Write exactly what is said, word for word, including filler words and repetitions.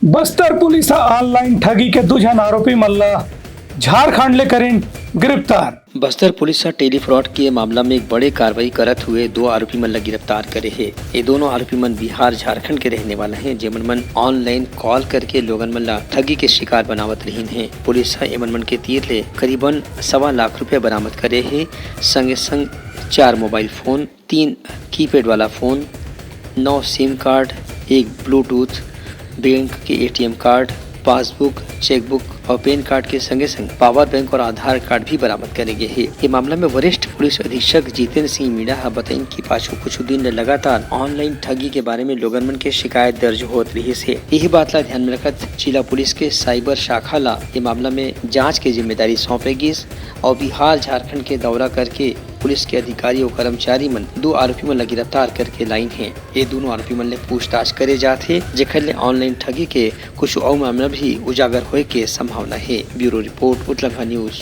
Bastar police ह online ठगी के दू झन आरोपी मन ल झारखंड ले करिन गिरफ्तार। बस्तर पुलिस ह टेली फ्रॉड के मामला में एक बड़े कार्रवाई करत हुए दो आरोपी मन ल गिरफ्तार करे हे। ये दोनों आरोपी मन बिहार, झारखंड के रहने वाला हैं, जेमन मन ऑनलाइन कॉल करके लोगन मन ल ठगी के शिकार बनावत रहिन हे। पुलिस ह एमन मन के तीर ले करीबन सवा लाख रुपया बरामद करे हे। संगे संग चार मोबाइल फोन, तीन कीपैड वाला फोन, नौ सिम कार्ड, एक ब्लूटूथ, बैंक के एटीएम कार्ड, पासबुक, चेकबुक और पैन कार्ड के संगे संग पावर बैंक और आधार कार्ड भी बरामद करे गे हे। ये मामला में वरिष्ठ पुलिस अधीक्षक जितेंद्र सिंह मीणा ह बताइन कि पाछू कुछ दिन ले लगातार ऑनलाइन ठगी के बारे में लोगन मन के शिकायत दर्ज होत रिहिस हे। यही बात ला ध्यान में रखत जिला पुलिस के साइबर शाखा ला ये मामला में जांच के जिम्मेदारी सौंपे गिस और बिहार, झारखंड के दौरा करके पुलिस के अधिकारी और कर्मचारी मन दो आरोपी मन ला गिरफ्तार करके लाइन हे। ये दोनों आरोपी मन ले पूछताछ करे जात हे, जेकर ले ऑनलाइन ठगी के कुछ और मामला भी उजागर होए के संभावना हे। ब्यूरो रिपोर्ट, उतलंघा न्यूज।